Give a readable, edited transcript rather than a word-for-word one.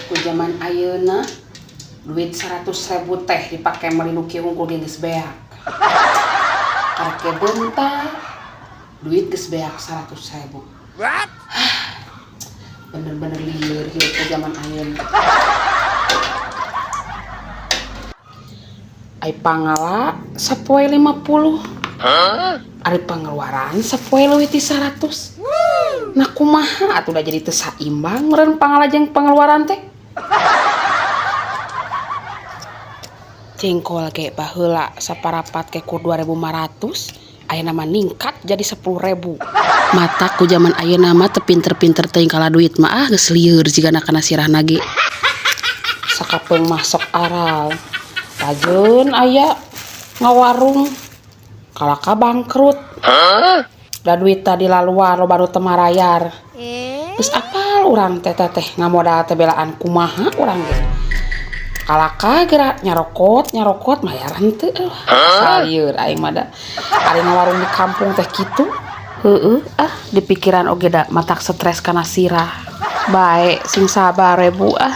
Ku zaman ayeuna duit 100.000 teh dipake meuli nu kieu hungkul ge geus beak. Karek bentar duit geus beak 100.000. What? Bener-bener lieur hirup ku zaman ayeuna. Ai pangala sapoe 50. Ari pangeluaran sapoe leuwih ti 100. Nah kumaha atuh da jadi teu saimbang meureun pangala jeung pangeluaran teh. Jengkol ge baheula saparapat ge kur 2.500, ayeuna mah ningkat jadi 10.000. Mata ku zaman ayeuna mah teu pinter-pinter teuing kala duit mah ah geus lieur jigana kana sirahna ge. Sakapeung mah sok aral. Rajeun aya ngawarung kalaka bangkrut. Da duit tadi laluar loba nu teu marayar. Geus apal urang teh teh ngamodal teh belaan kumaha urang ge. Kalaka geura nyarokot nyarokot mayar henteu ah. Lieur aing mah da. Ari ngawarung di kampung teh kitu. Heueuh ah di pikiran oge da matak stres kana sirah. Bae sing sabar we bu ah.